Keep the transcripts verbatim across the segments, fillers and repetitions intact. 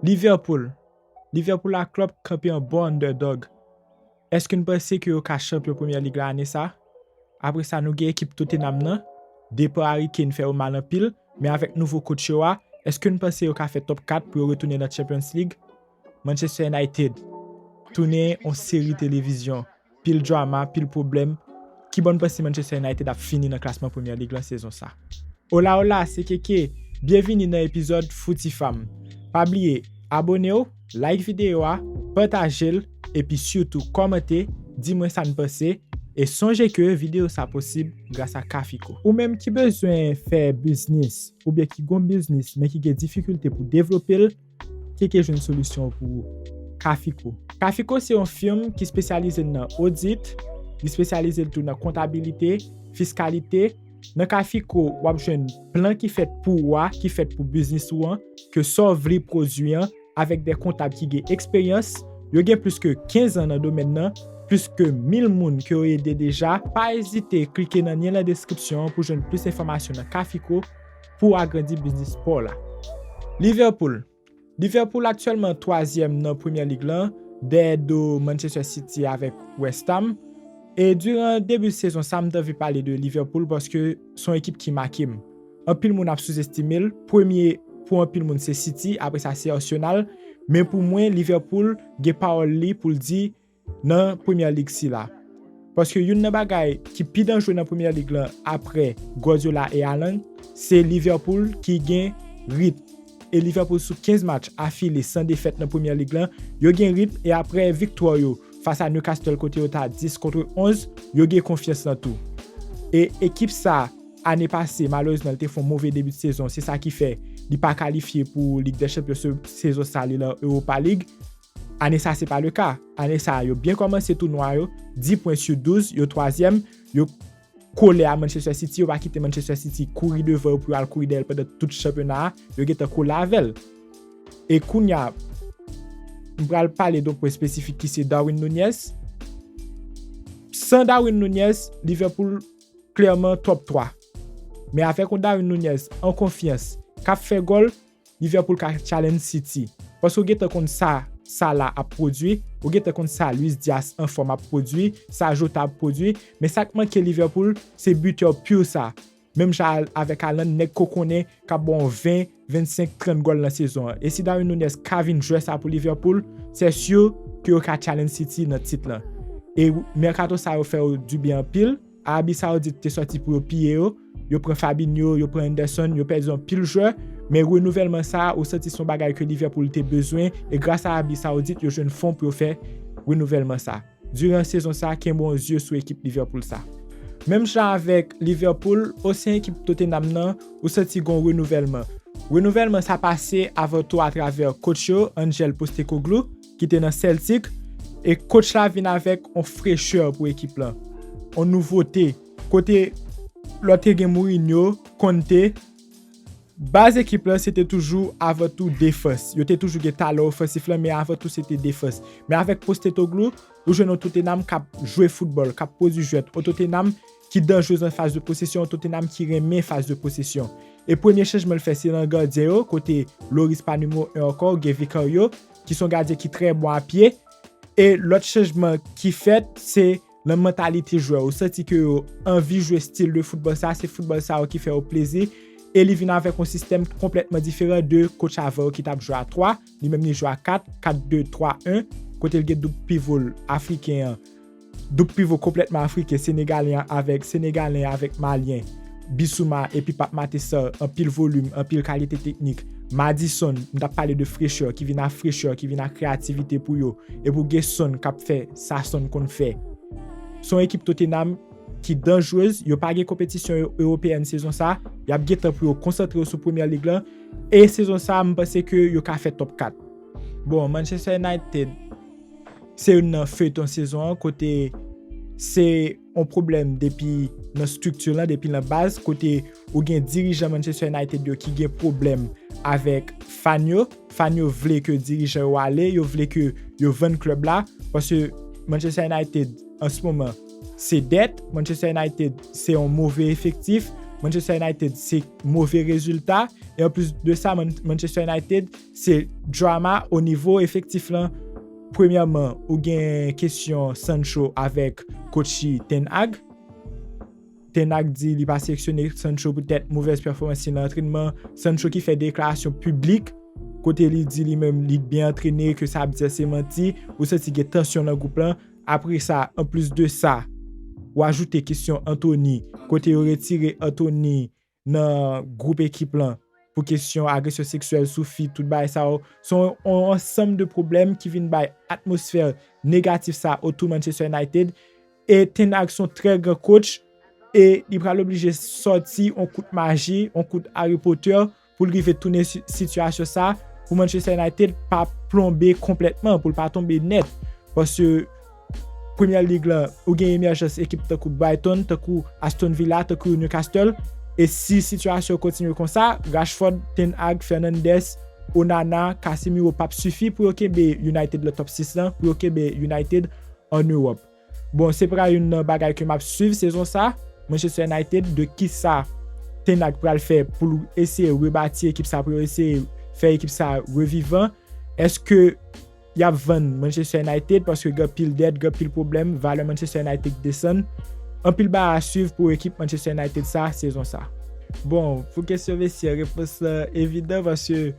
Liverpool. Liverpool ak Klopp kanpe an bon underdog. Èske n panse ke yo ka chanpyon Premye Lig la ane sa? Apre sa, nou gen ekip Tottenham nan. Depa Harry Kane fè yo mal anpil, men avèk nouvo coach yo a, èske n panse yo ka fè top kat pou yo retounen nan Champions League? Manchester United tounen yon seri televizyon, pil drama, pil pwoblèm. Kibò n panse Manchester United ap fini nan klasman Premye Lig lan sezon sa? Ola ola, se Keke. Byenvini nan epizòd Fouti Fam. Pa bliye, abone w, like videyo a, pataje l, epi sitou kòmante, di mwen sa n panse, e sonje ke videyo sa posib gras a Kafico. Ou menm ki bezwen fè biznis, oubyen ki gon biznis, men ki gen difikilte pou devlope l, Keke jwenn solisyon pou ou. Kafico. Kafico se yon fim ki espesyalize nan odit, li espesyalize l tou nan kontabilite, fiskalite. Nan Kafico, w ap jwenn plan ki fèt pou ou a, ki fèt pou biznis ou an, ke sa w vle pwodui an, avèk de kontab ki gen eksperyans. Yo gen plis ke kenz an nan domèn nan, plis ke mil moun ke yo ede deja. Pa ezite klike nan lyen nan deskripsyon an pou jwenn plis enfòmasyon nan Kafico pou w agrandi biznis pa w la. Liverpool. Liverpool aktyèlman twazyèm nan Premye Lig lan, dèyè do Manchester City avèk West Ham. E diran debi sezon sa, m t anvi pale de Liverpool paske se yon ekip ki make m. Anpil moun ap souzestime l. Premye pou anpil moun se City, apre sa se Arsenal. Men pou mwen, Liverpool gen pawòl li pou l di nan Premye Lig sila. Paske youn nan bagay ki pi danjere nan Premye Lig lan apre Guardiola e Haaland, se Liverpool ki gen ritm. E Liverpool sou kenz match afile san defèt nan Premye Lig lan, yo gen ritm e apre viktwa yo fas a Newcastle kote yo ta dis kont onz, yo gen konfyans lan tou. E ekip sa, ane pase, malerezman, li te fè yon move debi de sezon, se sa ki fè li pa kalifye pou Lig dè Chanpyon se-, sezon sa, li lan Europa League. Ane sa, se pa le ka. Ane sa, yo byen kòmanse tounwa yo, dis pwen sou douz, yo twazyèm, yo kole a Manchester City, yo pa kite Manchester City kouri devan yo pou yo al kouri dèyè l pandan tout chanpyona a, yo gentan kole avè l. E kounye a, m pral pale de yon pwen espesifik ki se Darwin Nunez. San Darwin Nunez, Liverpool klèman top twa. Men avèk yon Darwin Nunez an konfyans, k ap fè gòl, Liverpool ka challenge City. Paske w gentan konn sa Salah ap pwodui, ou gentan konn sa Luis Diaz anfòm ap pwodui, sa Jota ap pwodui, men sa k manke Liverpool, se bitè pur sa. Menm jan avèk Haaland, nèg ke w konnen k ap ba w ven, vennsenk, trant gòl nan sezon an. E si Darwin Nunez ka vin jwè sa pou Liverpool, se si ke yo ka challenge City nan tit lan. E mèkato sa yo fè yo dibyen anpil. Arabi Sawoudit te sòti pou yo piye yo. Yo pran Fabinho, yo pran Henderson, yo pèdi anpil jwè. Men renouvèlman sa a, ou santi se yon bagay ke Liverpool te bezwen. E gras a Arabi Sawoudit, yo jwenn fon pou yo fè renouvèlman sa a. Diran sezon sa a, kenbe yon zye sou ekip Liverpool sa a. Menm jan avèk Liverpool, osi ekip Tottenham nan, ou santi gen yon renouvèlman. Renouvèlman sa pase avan tou atravè coach yo, Ange Postecoglou, ki te nan Celtic, e coach la vin avèk yon frechè pou ekip lan, yon nouvote. Kote lè w te gen Mourinho, Conte, baz ekip lan se te toujou avan tou defans. Yo te toujou gen talan ofansif lan, men avan tou se te defans. Men avèk Postecoglou, ou jwenn yon Tottenham k ap jwe foutbòl, k ap pwodui jwèt, yon Tottenham ki danjere nan faz de posesyon, yon Tottenham ki renmen faz de posesyon. E premye chanjman l fè se nan gadyen yo, kote Lloris pa nimewo en ankò, ou gen Vicario, ki se yon gadyen ki trè bon a pye. E lòt chanjman ki fèt, se nan mantalite jwè yo. Ou santi ke yo anvi jwe stil de foutbòl sa, se foutbòl sa yo ki fè yo plezi. E li vin avèk yon sistèm konplètman diferan de coach avan yo ki t ap jwe a twa. Li menm li jwe a kat, kat de twa en, kote l gen doub pivo l afriken an. Doub pivo konplètman afriken, senegalen an avèk, senegalen an avèk malyen. Bissouma epi Pape Matar Sarr, anpil volim, anpil kalite teknik. Maddison, m t ap pale de frechè, ki vin a frechè, ki vin a kreyativite pou yo. Epi w gen Son k ap fè sa Son konn fè. Se yon ekip Tottenham ki danjrez, yo pa gen konpetisyon e-, ewopeyèn sezon sa, y ap gen tan pou yo konsantre yo sou Premyè Lig lan, e sezon sa, m panse ke yo ka fè top kat. Bon, Manchester United, se youn nan feyton sezon an, kote se yon pwoblèm depi nan estrikti lan, depi nan baz, kote ou gen dirijan Manchester United yo ki gen pwoblèm avèk fan yo. Fan yo vle ke dirijan yo ale, yo vle ke yo vann klèb la, paske Manchester United, an se moman, se dèt. Manchester United, se yon move efektif. Manchester United se move rezilta. E anplis de sa, Man- Manchester United se drama o nivo efektif lan. Premyèman, ou gen kesyon Sancho avèk coach Ten Hag. Ten Hag di li pa seleksyone Sancho poutèt movèz pèfòmans li nan antrènman. Sancho ki fè deklarasyon piblik kote li di li menm li byen antrene, ke sa ap di a se manti. Ou santi gen tansyon nan gwoup lan. Apre sa, anplis de sa, ou ajoute kesyon Anthony, kote yo retire Anthony nan gwoup ekip lan pou kesyon agresyon seksyèl sou fi, tout bagay sa yo. Se yon, yon ansanm de pwoblèm ki vin bay atmosfè negatif sa otou Manchester United. E Ten Hag se yon trè gran coach e li pral oblije sòti yon kout maji, yon kout Harry Potter pou l rive tounen si- sitiyasyon sa pou Manchester United pa plonbe konplètman, pou l pa tonbe nèt. Paske Premyè Lig lan, ou gen emèjans ekip tankou Brighton, tankou Aston Villa, tankou Newcastle. E si sitiyasyon kontinye konsa, Rashford, Ten Hag, Fernandes, Onana, Casemiro p ap sifi pou yo kenbe United nan top sis lan, pou yo kenbe United an Ewòp. Bon, se pral youn nan bagay ke m ap swiv sezon sa, Manchester United, de kisa Ten Hag pral fè pou l eseye rebati ekip sa, pou yo eseye fè ekip sa revivan. Èske y ap vann Manchester United paske gen pil dèt, gen pil pwoblèm, valè Manchester United desann. Anpil bagay a swiv pou ekip Manchester United sa sezon sa. Bon, pou kesyon Messi an, repons lan evidan paske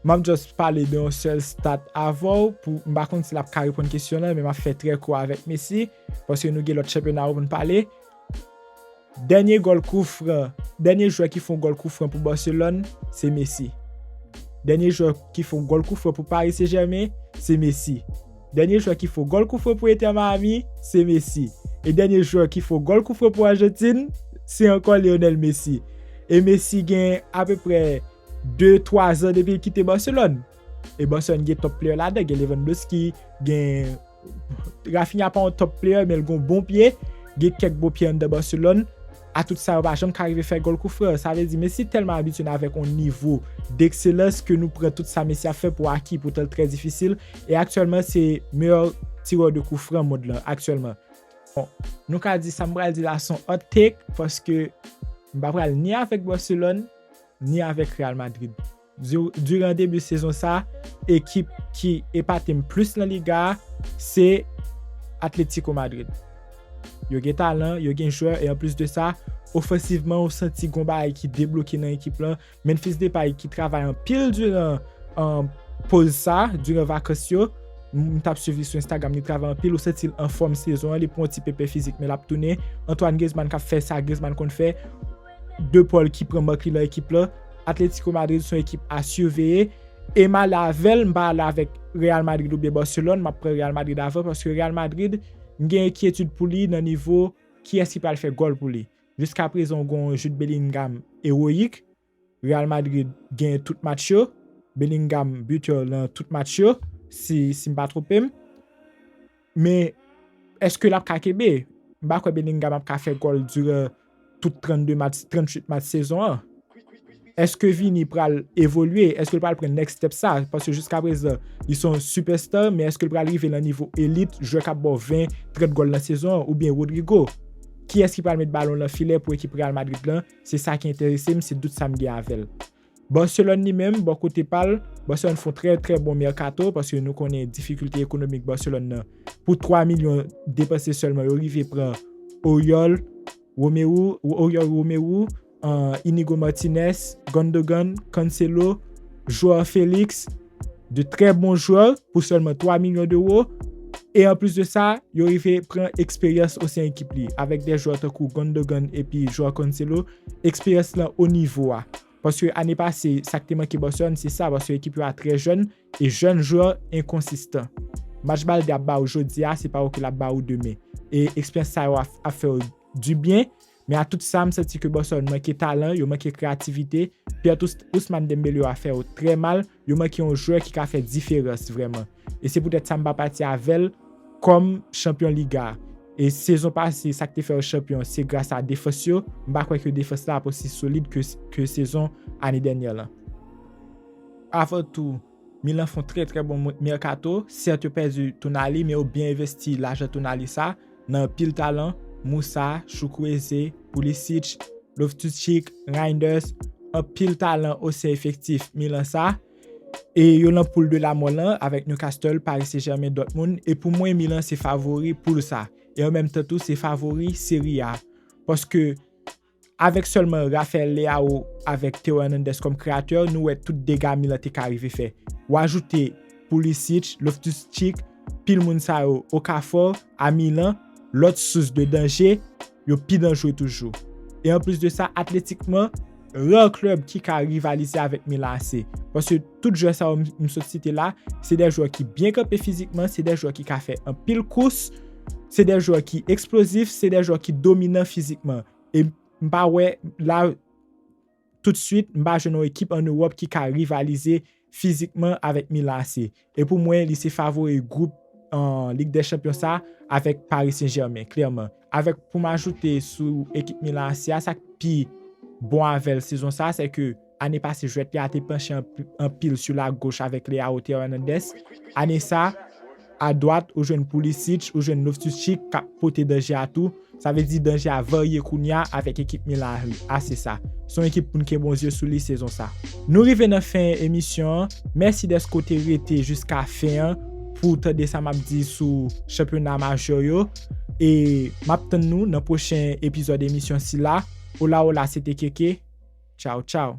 m ap just pale de yon sèl stat avè w pou m pa konn si l ap ka reponn kesyon lan, men m ap fè trè kou avèk Messi paske nou gen lòt chanpyona pou n pale. Dènye gòl kou fran, dènye jwè ki fè yon gòl kou fran pou Barcelone, se Messi. Dènye jwè ki fè yon gòl kou fran pou Paris Saint-Germain, se Messi. Dènye jwè ki fè yon gòl kou fran pou Inter Miami, se Messi. E dènye jwè ki fè yon gòl kou fran pou Argentine, se ankò Lionel Messi. E Messi gen apeprè de twa zan depi l kite Barcelone. E Barcelone gen top player ladan, gen Lewandowski, gen Raphinha pa yon top player, men l gen yon bon pye, gen kèk bon pye anndan Barcelone. A tout sa, yo pa janm ka rive fè gòl kou fran. Sa vle di, Messi tèlman abitye n avèk yon nivo dekselans ke nou pran tout sa Messi ap fè pou aki, poutan l trè difisil. E aktyèlman, se meyè tirè de kou fran mond lan, aktyèlman. Bon, nou ka di sa m pral di la se yon hot take, paske m pa pral ni avèk Barcelone, ni avèk Real Madrid. Di- Diran debi sezon sa, ekip ki epate m plis nan Liga a, se Atletico Madrid. Yo gen talan, yo gen jwè, e anplis de sa, ofansivman, ou santi gon bagay ki debloke nan ekip lan. Memphis Depay ki travay anpil diran an poz sa, diran vakans yo. M t ap swiv li sou Instagram, li travay anpil, ou santi l anfòm sezon an, li pran yon ti pepe fizik, men l ap tounen. Antoine Griezmann k ap fè sa Griezmann konn fè. De Paul ki pran mank li nan ekip lan. Atletico Madrid se yon ekip a siveye. E m ale avè l, m pa ale avèk Real Madrid oubyen Barcelone, m ap pran Real Madrid avan, paske Real Madrid, m gen enkyetid pou li nan nivo kiyès ki pral fè gòl pou li. Jiska prezan, w gen yon Jude Bellingham ewoyik. Real Madrid gen tout match yo. Bellingham bitè nan tout match yo, si, si m pa twonpe m. Men, èske l ap ka kenbe? M pa kwè Bellingham ap ka fè gòl diran tout trannde match, tranntuit match sezon an. Èske Vini pral evolye? Èske l pral pran next step sa? Paske jiska prezan, li se yon superstar, men èske l pral rive nan nivo elit, jwè k ap ba w ven, trant gòl nan sezon an, oubyen Rodrygo? Kiyès ki pral met balon nan filè pou ekip Real Madrid lan? Se sa ki enterese m, se dout sa m gen avè l. Barcelone li menm, bò kote pa l, Barcelone fè yon trè, trè bon mercato, paske nou konnen difikilte ekonomik Barcelone nan. Pou twa milyon depanse sèlman, yo rive pran Oriol Romeu, Oriol Romeu, uh, Inigo Martinez, Gundogan, Cancelo, Joao Felix, de trè bon jwè pou sèlman twa milyon dewo. E anplis de sa, yo rive pran eksperyans o sen ekip li, avèk de jwè tankou Gundogan epi Joao Cancelo, eksperyans lan o nivo a. Paske ane pase, sa k te manke Barcelone, se sa, paske ekip yo a trè jèn, e jèn jwè enkonsistan. Match Balde ap ba ou jodi a, se pa ou ke l ap ba ou demen. E eksperyans sa yo ap, ap fè yo dibyen, men a tout sa, m santi ke Barcelone manke talan, yo manke kreyativite. Pierre Ous- Ousmane Dembélé a fè yo trè mal, yo manke yon jwè ki ka fè diferans vrèman. E se poutèt sa m pa pati avè l kòm chanpyon Liga a. E sezon pase, sa k te fè yo chanpyon, se gras a defans yo. M pa kwè ke defans la ap osi solid ke, ke sezon ane dènyè lan. Avan tou, Milan fè yon trè, trè bon mo- mercato. Sèt, yo pèdi Tonali, men yo byen envesti lajan Tonali sa nan anpil talan. Moussa, Chukwueze, Pulisic, Loftus-Cheek, Reijnders, anpil talan o sen efektif Milan sa. E yo nan poul de lamò lan avèk Newcastle, Paris Saint-Germain, Dortmund. E pou mwen, Milan se favori poul sa. E an menm tan tou, se favori seri a. Paske avèk sèlman Rafael Leao avèk Theo Hernandez kòm kreyatè, nou wè tout dega Milan te ka rive fè. Ou ajoute Pulisic, Loftus-Cheek, pil moun sa yo, Okafor, a Milan, lòt sous de danje, yo pi danjre toujou. E anplis de sa, atletikman, rè klèb ki ka rivalize avèk Milan A C. Paske tout jwè sa yo m sot site la, se de jwè ki byen kanpe fizikman, se de jwè ki ka fè anpil kous, se de jwè ki eksplozif, se de jwè ki dominan fizikman. E m pa wè la, toutswit, m pa jwenn yon ekip an Ewòp ki ka rivalize fizikman avèk Milan A C. E pou mwen, li se favori gwoup an Lig dè Chanpyon sa avèk Paris Saint-Germain, klèman. Avèk, pou m ajoute sou ekip Milan A C a, sa k pi bon avè l sezon sa, se ke ane pase, jwèt li a te panche anpi-, anpil sou la goch avèk Leao, Theo Hernandez. Ane sa, a dwat, ou jwenn Pulisic, ou jwenn Loftus-Cheek k ap pote danje a tou. Sa vle di danje a varye kounye a avèk ekip Milan A C sa. Se yon ekip pou n kenbe yon zye sou li sezon sa. Nou rive nan fen emisyon an. Mèsi dèske w te rete jiska fen an pou w tande sa m ap di sou chanpyona majè yo. E m ap tann nou nan pwochen epizòd emisyon sila. Ola ola, se te Keke. Tchaw, tchaw.